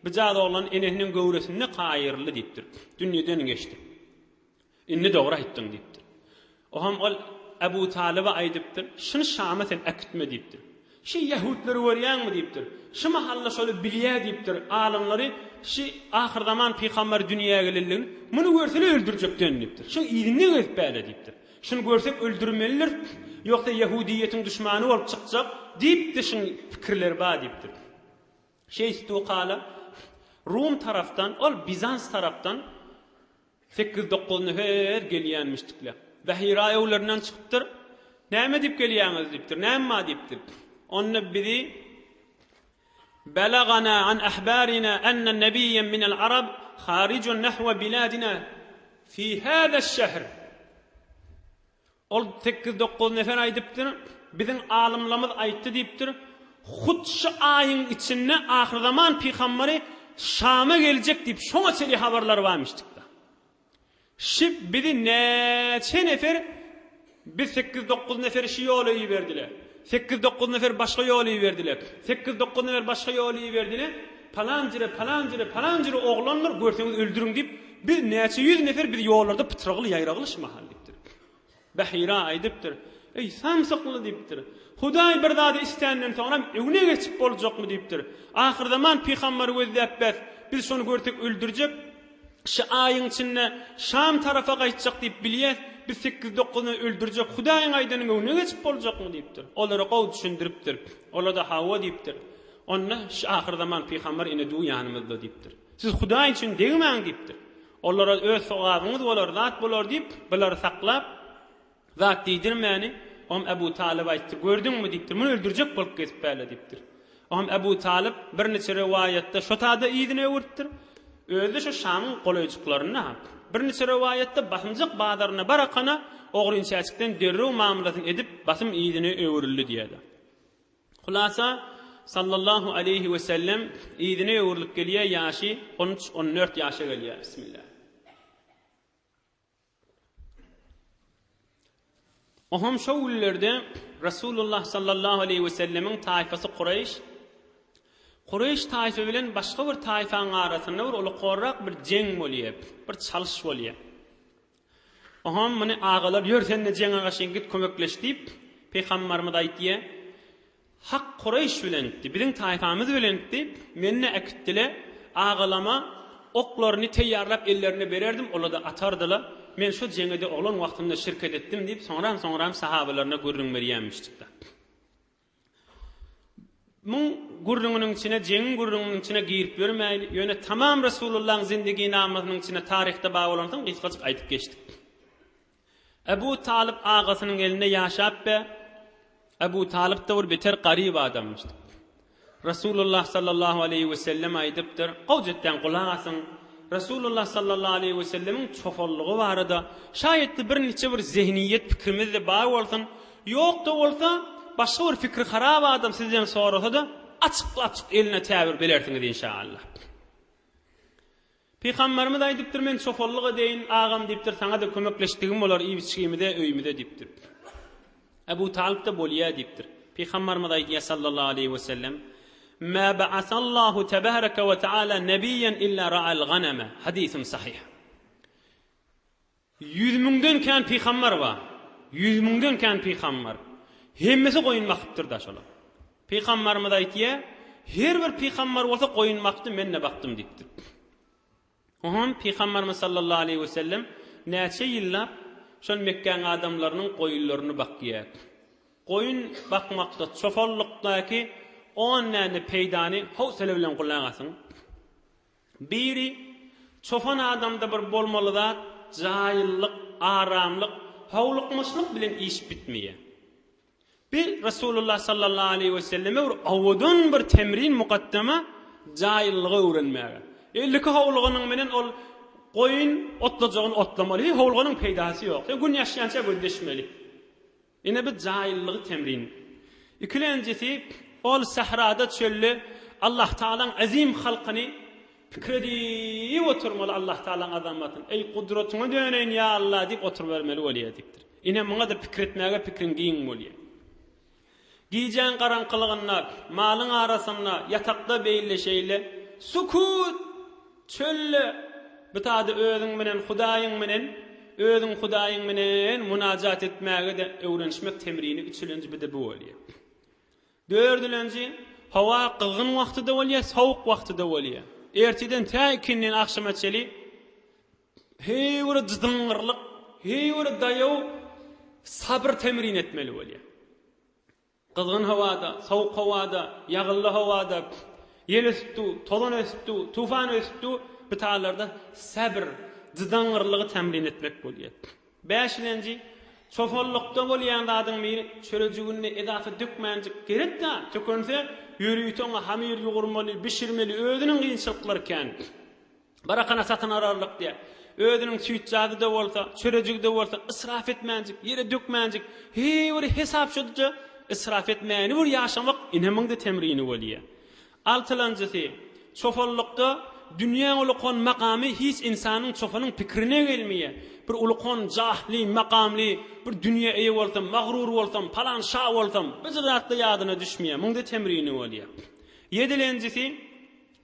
bijaz oglan enesiniň göwresinde aýryldy diýipdir. Dünýeden geçdi. Indi dogry aýtdyň diýipdir. Oňam ol Ebu Talyba aýdypdyr, Şuny Şama sen äkitme diýipdir. Şi ýehudlary görýäňmi diýipdir. Şi mahalla şoly bilýä diýipdir, alymlary şi ahyrzaman pygamberi dünýä gelenligini, muny görseler öldürjekden diýipdir. Şuň yzynda gezip bäle diýipdir. Şuny görsek öldürmelidiris, ýogsa ýehudiýetiň duşmany bolup çykjak diýipdir şuň pikirleri bar diýipdir. Şeýsdukala Rum tarapdan, ol Bizans tarapdan Sekiz-dokuz nefer gelýänmişdikler. Bahira öwlerinden çykypdyr. Näme diýip gelýäňiz diýipdir. Näme bar diýipdir. Onda bizi Belagana an ahbarina enne nebiyyen minel arab harijun nahwe biladina fi hâze'ş-şehr. Ol sekiz-dokuz nefer aýdypdyr, Biziň alymlarymyz aýtdy diýipdir, hut şu aýyň içinde ahyrzaman pygamberi Şama geljek diýip, şoňa çenli habarlary barmyşdykda. Şi bizi näçe nefer, biz sekiz-dokuz neferi şu ýola iberdiler. Sekiz-dokuz nefer başga ýola iberdiler. Sekiz-dokuz nefer başga ýola iberdiler. Palan jire, palan jire, palan jire oglandyr, görseňiz öldüriň diýip, biz näçe ýüz nefer biz ýollarda pytragyly ýaýragyly şu mahal diýipdir. Bahira aýdypdyr, Eý, samsykly diýipdir. Hudaý bir zady iständen soňram öňüne geçip boljakmy diýipdir. Ahyrzaman pygambary gözläp bäs, biz şony görsek öldürjek. Şu aýyň içinde Şam tarapa gaýtjak diýip bilýäs, biz sekiz-dokuzyny öldürjek, Hudaýyň aýdanyň öňüne geçip boljakmy diýipdir. Olara gowy düşündiripdir. Olar-da hawa diýipdir. Onda şu ahyrzaman pygamber ine du ýanymyzda diýipdir. Siz Hudaý üçin degmäň diýipdir. Olara öz sogabyňyz bolar, zat bolar diýip, bulary saklap, zat diýdirmäni, oňam Ebu Talyp aýtdy, Gördüňmi diýipdir, muny öldürjek bolup gezip bärle diýipdir. Oňam Ebu Talyp birniçe rowaýatda şo tada yzyny öwüripdir. Özi-de şo Şamyň golaýjyklarynda. Birniçe rowaýatda basymjak bazaryna barakana ogrynçäçikden derrew mamlasyny edip, basym yzyna öwrüldi diýýärler. Hulasa, sallallahu aleýhi we sellem yzyna öwrülip gelýär, ýaşy on üç, on dört ýaşa gelýär. Bismillah. Oňam şo günlerde Resulullah sallallahu aleýhi we sellemiň taýfasy Kureýş, Kureýş taýfa bilen başga bir taýfaň arasynda bir ulukorrak bir jeň bolýar, bir çalyş bolýar. Oňam muny agalar ýör sen-de jeňe gaşyn git kömekleş diýip, Pygambarymyz aýtýar, Hak Kureýş bilentdi, biziň taýfamyz bilentdi, meni-de äkitdile, agalama oklaryny teýýarlap ellerine bererdim, olar-da atardylar, men şo jeňe-de oglan wagtymda şirket etdim diýip, soňram-soňram sahabalaryna gürrüň berýärmişdik-de. Muň gürrüňiniň içine, jeňiň gürrüňiniň içine girip ýörmäýli, ýöne tamam Resulullahyň zindiginamasynyň içine taryhda bar bolansoň gysgajyk aýdyp geçdik. Ebu Talyp agasynyň elinde ýaşap be, Ebu Talyp-da bir beter garyp adamyşdy. Resulullah sallallahu aleýhi we sellem aýdypdyr, gowjetden gulak asyň, Resulullah sallallahu aleýhi we sellemiň çopanlygy barada şaýatly birniçe bir zehniýet pikirimizde bar bolsun, ýok-da bolsa, başga bir fikri harap adam sizden sorasa-da, açyk-açyk eline täbir belersiňiz inşaallah. Pygamberimiz aýdypdyr, men çopanlyk edeýin, agam diýipdir, saňa-da kömekleşdigim bolar iýip-içgimize, öýümize diýipdir. Ebu Talyp-da bolýa diýipdir. Pygamberimiz aýdýar sallallahu aleýhi we sellem, Mä ba'asallahu tebareke we taala nebiýen illa ra'al ganama. Hadisun sahyh. Ýüz müňden kän pygamber bar. Ýüz müňden kän pygamber. Hemmesi goýun bakypdyr-da şolar. Pygamberimiz aýtýar, her bir pygamber bolsa goýun bakdy, men-de bakdym diýipdir. Oňam pygamberimiz sallallahu aleýhi we sellem näçe ýyllap şol Mekgäň adamlarynyň goýunlaryny bakýar. Goýun bakmakda, çopanlykdaky on däne peýdany howsala bilen gulak asyň. Biri, çopan adamda bir bolmaly zat, jaýyllyk, aramlyk, howlukmaçlyk bilen iş bitmeýär. Bir Resulullah sallallahu aleýhi we selleme bir owadan bir temrin mukaddama. Jaýyllygy öwrenmäge. 52 howluganyň menen ol goýun otlajagyny otlamaly. Hiç howluganyň peýdasy ýok. Sen gün ýaşýança gözleşmeli. Ine bu jaýyllygy temrin. Ikilenjisi, ol sährada çölde Allah Tagalaň azim halkyny pikir edip oturmaly Allah Tagalaň azamatyny. Eý gudratyňa döneýin ýa Allah diýip oturybermeli bolýar diýipdir. Ine muňa-da pikir etmäge pikriň giň bolýar. Gijäň garaňkylygynda, malyň arasynda, ýatakda beýle-şeýle, sukut! Çölde, bu tada özüň bilen Hudaýyň bilen, özüň Hudaýyň bilen munajat etmäge-de öwrenişmek temrini üçülenji bir-de bu bolýar. Dördülenji, howa gyzgyn wagty-da bolýar, sowuk wagty-da bolýar. Ertirden tä ikindin agşama çeli heý bir jydyňňyrlyk, heý bir daýaw sabyr temrin etmeli bolýar. Gyzgyn howada, sowuk howada, ýagylly howada, ýel ösüp dur, tozan ösüp dur, tufan ösüp dur, bu taýlarda säbr, jydaňňyrlygy temrin etmek bolýar. Bäşilenji, çopanlykda bolýan zadyň biri, çörejigini edafa dökmänjik gerek-dä, tökünse, ýörite oňa hamyr ýugurmaly, bişirmeli, özüniň kynçylyklary kän. Barakana satyn alarlyk diýýär. Özüniň süýtjazy-da bolsa, çörejigi-de bolsa, israf etmänjik, ýere dökmänjik, heý bir hesapşydyja israf etmäni bir ýaşamak ine muň-da temrini bolýar. Altylanjysy, çopanlykda dünýäň ulukan makamy hiç ynsanyň çopanyň pikirine gelmeýär. Bir ulukan jahly, makamly, bir dünýä eýe bolsam, magrur bolsam, palan şa bolsam, bir zat-da ýadyna düşmeýär. Muň-da temrini bolýar. Ýedilenjisi,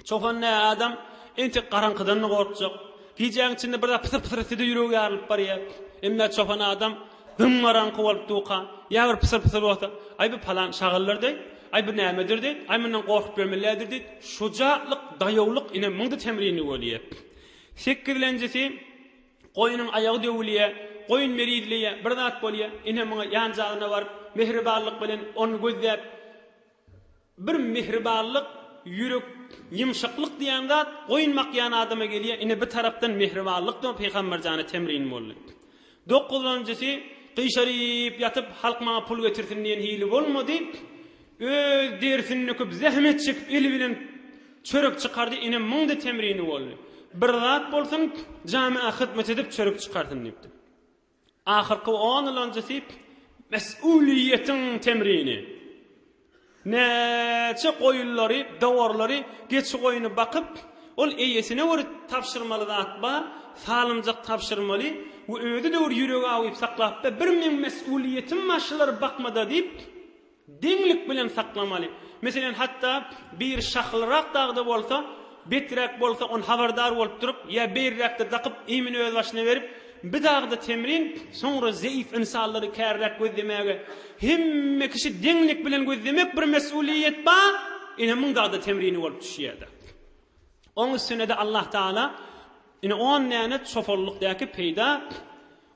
Çopan nä adam, entek garaňkydan-da gorkjak. Gijäň içinde bir zat pysyr-pysyr etse-de ýüregi ýarylyp barýar. Emma çopan adam dym garaňky bolup durka, ýa bir pysyr-pysyr bolsa, Aý, bu palan şagaldyr diý, aý, bu nämedir diý, aý, mundan gorkup ýörmelidir diý, şujatlyk, daýawlyk ine muňda temrini bolýar. Sekizlenjisi, goýnuň aýagy döwülýär, goýun merizleýär, bir zat bolýar, ine muňa ýanjagyna baryp, mähribanlyk bilen ony gözläp, Bir mähribanlyk, ýürek ýumşaklyk diýen zat goýun bakýan adama gelýär, ine bir tarapdan mähribanlyk-da Pygamber jana temrin boldy. Dokuzynjysy, gyşaryp ýatyp halk maňa pul getirsin diýen hili bolmady, öz derisini döküp zähmet çekip eli bilen çörek çykardy, ine muň-da temrini boldy. Bir zat bolsun, jamya hyzmat edip çörek çykarsyn diýipdir. Ahyrky onulanjysy mes'uliýetiň temrini. Näçe goýunlary, dowarlary, geçi-goýny bakyp, ol eýesine bir tabşyrmaly zat bar, salynjak tabşyrmaly we özi döwür ýüregi awyp saklapda bir meň mes'uliýetim bar şulary bakmada diýip, Deňlik bilen saklamaly. Meselem, hatda biri şahlyrak dagda bolsa, beträk bolsa, ony habardar bolup durup, ýa beýriräkde dakyp, iýmini öz başyna berip, bir dagda temrin, soňra zeýif ynsanlary kärräk gözlemäge, hemme kişi deňlik bilen gözlemek bir mesuliýet bar, ine muň dagda temrini bolup düşýär-de. Oň üstüne-de Allah Taala ine on däne çopanlykdaky peýda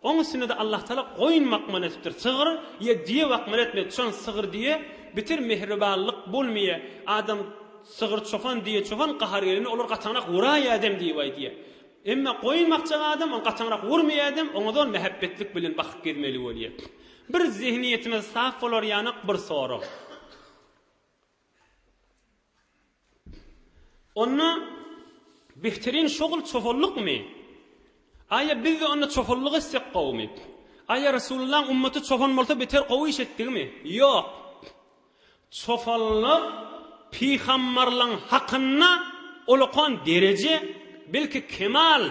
Oň üstünede Allah Taala goýun bakmaly etipdir. Sygyr ýa düýe bakmaly etmedi. Şon sygyr düýe bitir mehribanlyk bolmyýa. Adam sygyr çopan düýe çopan gahar gelende olar gataňrak wuraýadem diýip aýdýa. Emma goýun bakjak adam ony gataňrak wurmaýadem oňa zol mähebbetlik bilen bakyp gezmeli bolýa. Bir zehniýetimiz saf bolar ýanak bir sorag. Onda behterin şogul çopanlykmy? Aýa biz-de onda çopanlyk etsek gowumy? Aýa Resulullahyň ummaty çopan bolsa beter gowy iş etdigimi? Ýok. Çopanlyk pygambarlaň hakynda ulakan dereje, belki kemal.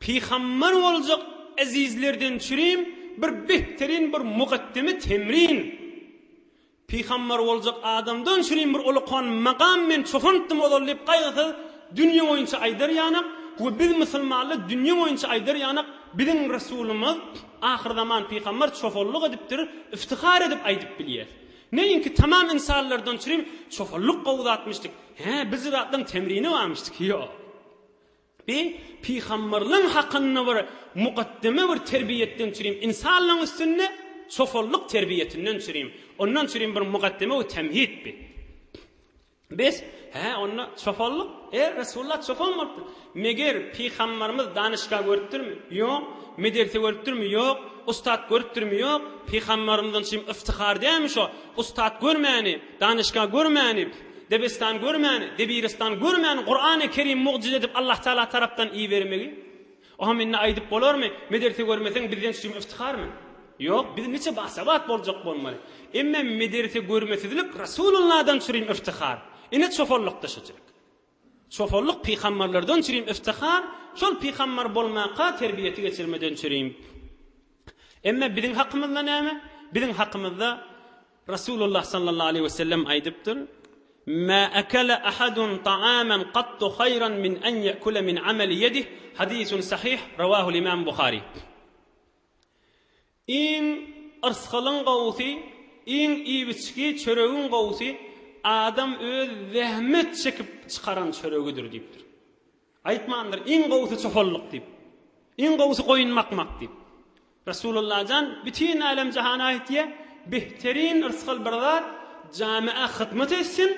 Pygambar boljak ezizlerden çürim bir behterin bir mugaddeme temrin. Pygamber boljak adamdan şirin bir ulukan makam men çopanpdym ozal diýip gaýgysyz dünýe boýunça aýdar ýanak we biz musulmanlar dünýe boýunça aýdar ýanak biziň Resulymyz ahyrzaman pygamber çopanlyk edipdir iftihar edip aýdyp bilýäs. Neýinki tamam ynsanlardan çürim çopanlyk gowy zatmyşdyk hä biz zatlaň temrini barmyşdyk ýok. Bi pygamberliň hakynda bir mukaddeme bir terbiýetden çürim, ynsanlaň üstünde çopanlyk terbiýetinden çürim, ondan çürim bir mukaddeme we temhid bi. Bes, hä, onda çopanlyk, e, Resulullah çopan bolupdyr. Meger pygamberimiz danyşgah görüpdirmi? Ýok. Mederse görüpdirmi? Ýok. Ustat görüpdirmi? Ýok. Pygamberimizden çürim yftihar dälmi şo? Ustat görmäni, danyşgah görmäni. Debistan görmäni, debiristan görmäni Kurany Kerim mugjyza edip Allah Taala tarapdan ibermegi? Oham indi aýdyp bolarmy, mederse görmeseň bizden şum iftiharmy? Ýok, biz niçe basabat boljak bolmaly. Emme mederse görmesizlik Rasulullahdan çürim iftihar. Ine çopanlykda şeçilik. Çopanlyk pygambarlardan çürim iftihar, şol pygambar bolmaka terbiýeti geçirmeden çürim. Emme biziň hakymyzda näme? Biziň hakymyzda Rasulullah sallallahu aleýhi we sellem aýdypdyr, Ma akala ahadun ta'aman qattu haýran min an ya'kula min amali yedih, hadisun sahih, rawahul imam Buhari. Iň yrsgalyň gowusy, iň iýip-içgi çöregiň gowusy adam öz zähmet çekip çykaran çöregidir diýipdir. Aýtmandyr, iň gowusy çopanlyk diýip. Iň gowusy goýun bakmak diýip. Resulullah jan bütin älem-jahana aýtýar, Behterin yrsgal bir zat jamiä hyzmat etsin,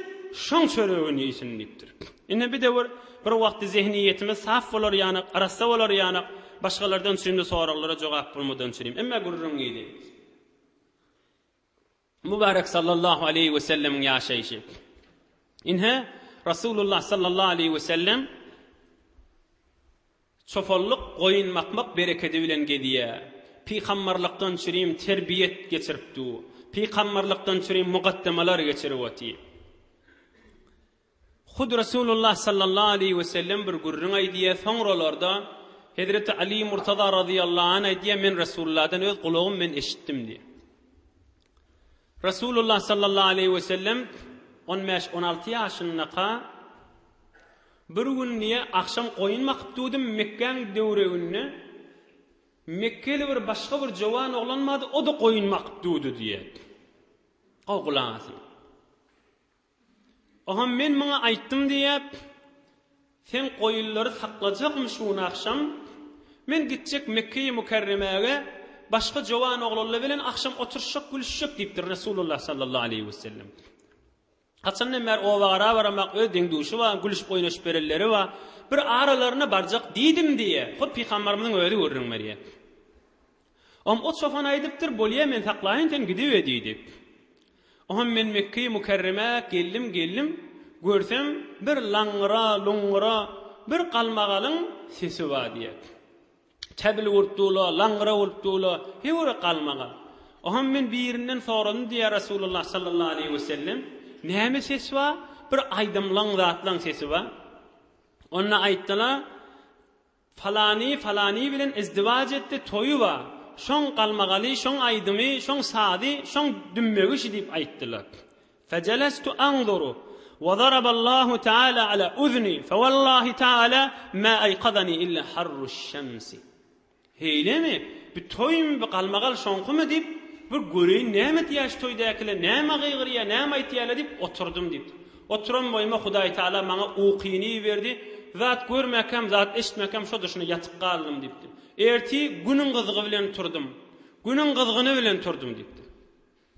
şoň çöregini iýsin diýipdir. Ine bir döwür, bir wagtda zehniýetimiz saf bolar ýanak, arassa bolar ýanak, başgalardan çürimli soraglara jogap bolmadan çürim. Emma gürrüň ýedi. Mübarek sallallahu aleýhi we sellemiň ýaşaýşy. Ine, Rasulullah sallallahu aleýhi we sellem çopanlyk, goýun bakmak berekedi bilen gezýär. Pygamberlikden çürim terbiýet geçirip dur. Pygamberlikden çürim mugaddemalar geçirip otyr. Hut Resulullah sallallahu aleýhi we sellem bir gürrüň aýdýar, soňralarda Hezreti Ali Murtaza razyýallahu anh aýdýar, men Resulullahdan öz gulagym bilen eşitdim diýýär. Resulullah sallallahu aleýhi we sellem on bäş-on alty ýaşyndaka bir gün diýýär, agşam goýun bakyp durdum Mekgäň döwreginde Mekgeli bir başga bir jowan oglan bardy, o-da goýun bakyp durdy diýýär. Gowy gulak asyň. Oňa men muňa aýtdym diýýär, Sen goýunlary saklajakmy şu gün agşam? Men gitjek Mekgeýi Mükerremäge, başga jowan oglanlar bilen agşam oturyşjak, gülüşjek diýipdir Resulullah sallallahu aleýhi wesellem. Haçandan bäri oba gara baramak, öz deň-duşy bar, gülüşip oýnaşyp berenleri bar. Bir aralaryna barjak diýdim diýýär. Hut pygambarymyzyň özi gürrüň berýär. Oňa o çopan aýdypdyr, Bolýa, men saklaýyn, sen gidiber diýdi. Oňa men Mekgeýi Mükerremä geldim, geldim, görsem, bir laňňyra, luňňura, bir galmagalyň sesi bar diýýär. Täbil urup dur-la, laňňyra bolup dur-la, heý bir galmagal. Oňa men birinden soradym diýýär Resulullah sallallahu aleýhi wesellem, Näme ses bar? Bir aýdymlaň, zatlaň sesi bar. Onda aýtdylar, Falany falany bilen izdiwaç etdi, toýy bar. Şoň galmagaly, şoň aýdymy, şoň sazy, şoň dümmegi şi diýip aýtdylar. Fejelestu anzuru we zaraballahu taala ala uzni fewallahi taala ma aýkazani illa harruş şemsi. Heýlemi? Bu toýmy, bu galmagal şoňkymy diýip, bir göreýin näme diýýär şu toýdakylar, näme gygyrýar, näme aýtýarlar diýip oturdym diýipdir. Oturan boýuma Hudaý Taala maňa ukyny iberdi. Zat görmäkäm, zat eşitmäkäm şo duşuna ýatyp galdym diýipdir. Ertir günüň gyzgy bilen turdum. Günüň gyzgyny bilen turdum diýipdir.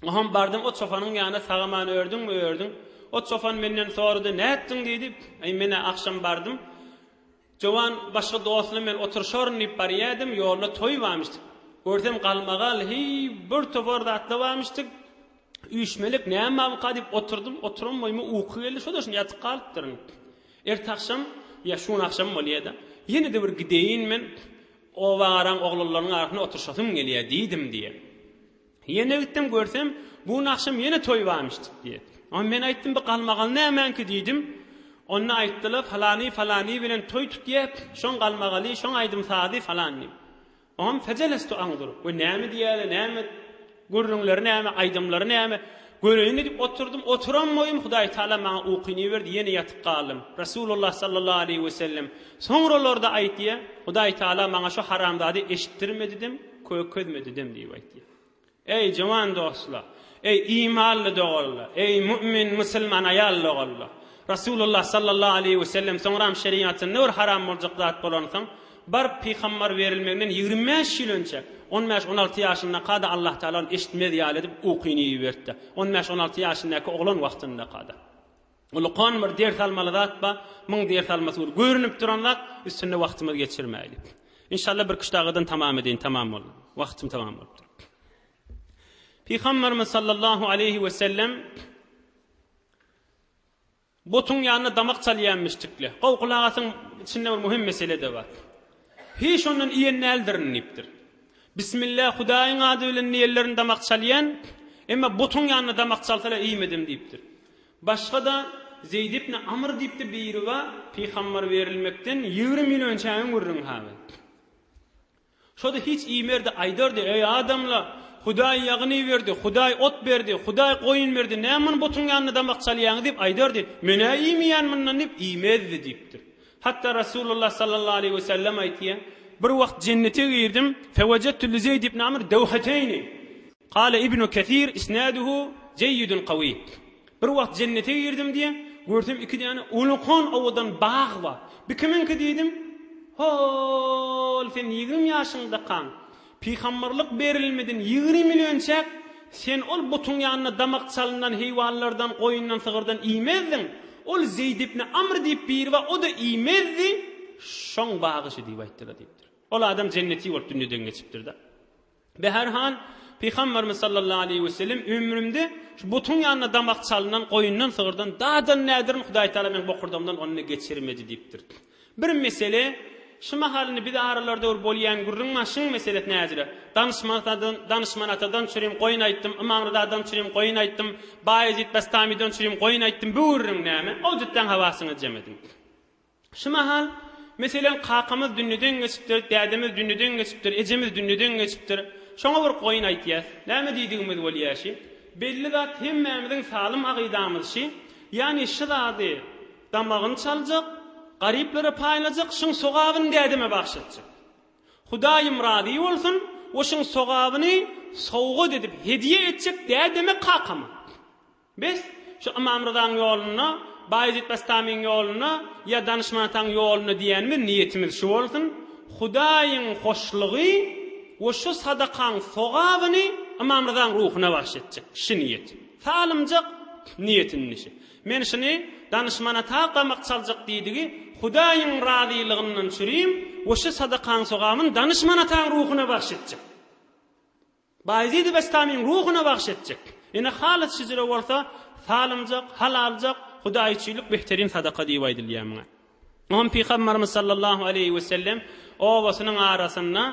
Oňam bardym o çopanyň ýanyna sagaman ördüňmi ördüň. O çopan menden sorady nätdiň diýdi. Aý menä agşam bardym. Jowan başga dostuna men oturyşaryn diýip barýadym, ýolda toý barmyşdyk. Görsem galmagal, heý, bir topar zatlar barmyşdyk. Üýşmelik näme barmyka diýip oturdym, oturan boýuma uky geldi, şo-da şunda ýatyp galypdyryn. Erte agşam, ýa şu gün agşam bolýa-da, ýene-de bir gideýin men, oba garan oglanlaryň arasynda oturyşasym gelýär diýdim diýýär. Ýene gitdim görsem, bu gün agşam ýene toý barmyşdyk diýýär. Onda men aýtdym, bu galmagal nämäňki diýdim. Onda aýtdylar, falany falany bilen toý tutýar, şoň galmagaly, şoň aýdym-sazy falan diýip. Oňam fejelestu aňdur. We näme diýýärler, näme gürrüňleri näme, aýdymlary näme, göreýin diýip oturdym. Oturan boýum Hudaý Taala maňa ukyny berdi, ýene ýatyp galdym. Resulullah sallallahu aleýhi we sellem soňralarda aýtýar, Hudaý Taala maňa şu haramzady eşitdirmedidim. Kökezmedidem diýip aýtýar. Eý, juwan dostlar! Eý, imanly doganlar! Eý, mu'min musulman aýal doganlar! Rasulullah sallallahu aleýhi we sellem soňram şeriatynda bir haram boljak zat bolansoň, baryp pygambar berilmeginden 25 ýyl önçe, on bäş-on alty ýaşyndaka-da Allah Taala ony eşitmez ýaly edip ukyny ibertdi. On bäş-on alty ýaşyndaky oglan wagtyndaka-da. Ulukan bir ders almaly zat bar, muň ders almasy bir görünip duran zat, üstünde wagtymyzy geçirmäýli. Inşallah bir küştagadan tamam edeýin, tamam boldy. Wagtym tamam bolupdyr. Pygamberimiz sallallahu aleýhi we sellem. Butuň ýanynda damak çalýanmyşdykle. Gowy gulak asyň, içinde bir möhüm mesele-de bar. Hiç ondan iýen däldirin diýipdir. Bismillah, Hudaýyň ady bilen diýenlerini damak çalýan, emma butuň ýanynda damak çalsalar iýmedim diýipdir. Başga-da Zeýd ibn Amr diýipdi biri bar, pygamber berilmekden 20 ýyl önçäniň gürrüňi haby. Şo-da hiç iýmerdi, aýdardy, Eý, adamlar! Hudaý ýagyny berdi, Hudaý ot berdi, Hudaý goýun berdi, näme muny butuň ýanynda damak çalýaňyz diýip aýdardy. Men-ä iýmeýän mundan diýip, iýmezdi diýipdir. Hatda Resulullah sallallahu aleýhi we sellem aýtýar, Bir wagt jennete girdim, fewejettu li Zeýd ibn Amr dewheteýni. Kale Ibnu Kesir, Isnaduhu jeýýidun kawi. Bir wagt jennete girdim diýýär, görsem iki däne ulukan owadan bag bar. Bi kimiňki diýdim? Hol, sen 20 ýaşyňdakaň, pygamberlik berilmeden 20 ýyl önçäk, sen ol butuň ýanynda damak çalynan heýwanlardan, goýundan, sygyrdan iýmezdiň. Ol Zeýd ibn Amr diýip biri bar, o-da iýmezdi, şoň bagy şi diýip aýtdylar diýipdir. Ol adam jenneti bolup dünýeden geçipdir-de. Beherhal, Pygamberimiz sallallahu aleýhi wesellem ömrümde şu butuň ýanynda damak çalynan goýundan, sygyrdan dadan nädirin Hudaý Tagala meň bokurdagymdan ony geçirmedi diýipdir. Bir mesele, şu mahal indi biz aralarda bir bolýan gürrüň bar, şuň meselesi näjire? Danyşman atadan, Danyşman atadan çürim goýun aýtdym, Ymam Ryzadan çürim goýun aýtdym, Baýezit Bestamydan çürim goýun aýtdym, bu gürrüň näme? O jütden hawasyňyzy jem ediň. Şu mahal, meselem, kakamyz dünýeden geçipdir, dädemiz dünýeden geçipdir, ejemiz dünýeden geçipdir. Şoňa bir goýun aýtýas. Näme diýdigimiz bolýa şi? Belli zat hemmämiziň salym agydamyz şi. Ýagny şi zady damagyny çaljak, garyplara paýlajak, şyň sogabyny dädeme bagş etjek. Hudaýym razy bolsun we şyň sogabyny sowgat edip hediýe etjek dädeme kakama. Bes, şu Ymam Ryzaň ýolunda, Baýezit Bestamyň ýolunda ýa Danyşman ataň ýolunda diýenimiz niýetimiz şu bolsun, Hudaýyň hoşlugy we şu sadakaň sogabyny Ymam Ryzaň ruhuna bagş etjek. Şu niýet. Salymjak niýet indi şu. Men şuny Danyşman ata gamak çaljak diýdigi Hudaýyň razylygyndan çürim we şu sadakaň sogabyny Danyşman ataň ruhuna bagş etjek. Baýezidi Bestamyň ruhuna bagş etjek. Ine halys şijire bolsa, salymjak, halaljak, Hudaý üçinlik behterin sadaka diýip aýdylýar muňa. Oňam Pygamberimiz sallallahu aleýhi we sellem obasynyň arasynda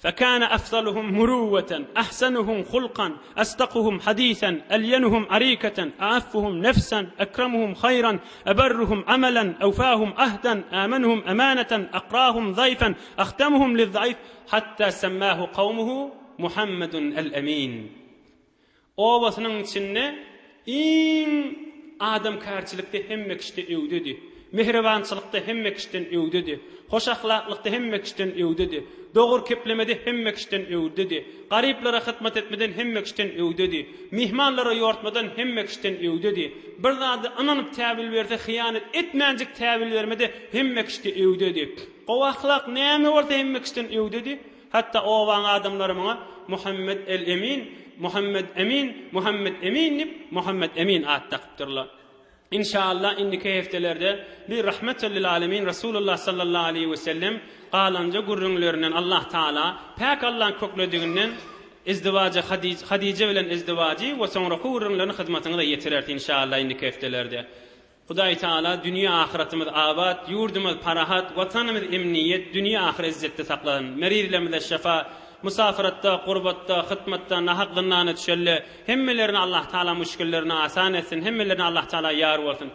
Fekâne afzaluhum muruwweten, ahsenuhum hulkan, asdakuhum hadisen, elyenuhum ariketen, aaffuhum nefsen, ekremuhum haýran, eberruhum amelen, ewfâhum ahden, âmenuhum emaneten, akrahum zaýfen, ahdemuhum liz-zaif, Hatda semmahu kawmuhu Muhammedun el-Emin. Obasynyň içinde iň adamkärçilikde hemme kişide öwdedi. Mähribançylykda hemme kişiden öwdedi. Hoş ahlaklykda hemme kişiden öwdedi. Dogry keplemede hemme kişiden öwdedi. Garyplara hyzmat etmeden hemme kişiden öwdedi. Myhmanlara ýortmadan hemme kişiden öwdedi. Bir zady ynanyp täwil berse hyýanat etmänjik täwil bermede hemme kişide öwdedi. Gowy ahlak näme bolsa hemme kişiden öwdedi. Hatda obaň adamlary muňa Muhammet el-Emin, Muhammet Emin, Muhammet Emin diýip, Muhammet Emin at dakypdyrlar. Inşallah indiki hepdelerde bir Rahmetel lil alemin Resulullah sallallahu aleýhi we sellem galanja gürrüňlerinden Allah Taala päk Allaň köklediginden izdiwaja Hadije bilen izdiwajy we soňraky gürrüňlerini hyzmatyňyza ýetireris inşallah indiki hepdelerde. Hudaý Taala dünýe ahyratymyz abat, ýurdumyz parahat, watanymyz emniýet, dünýe ahyr izzetde saklasyn. Merizlerimize şefa, musafiratda, gurbatda, hytmatda, nahak zyndana düşenle, hemmelerini Allah Taala müşgillerini asan etsin, hemmelerine Allah Taala ýar bolsun.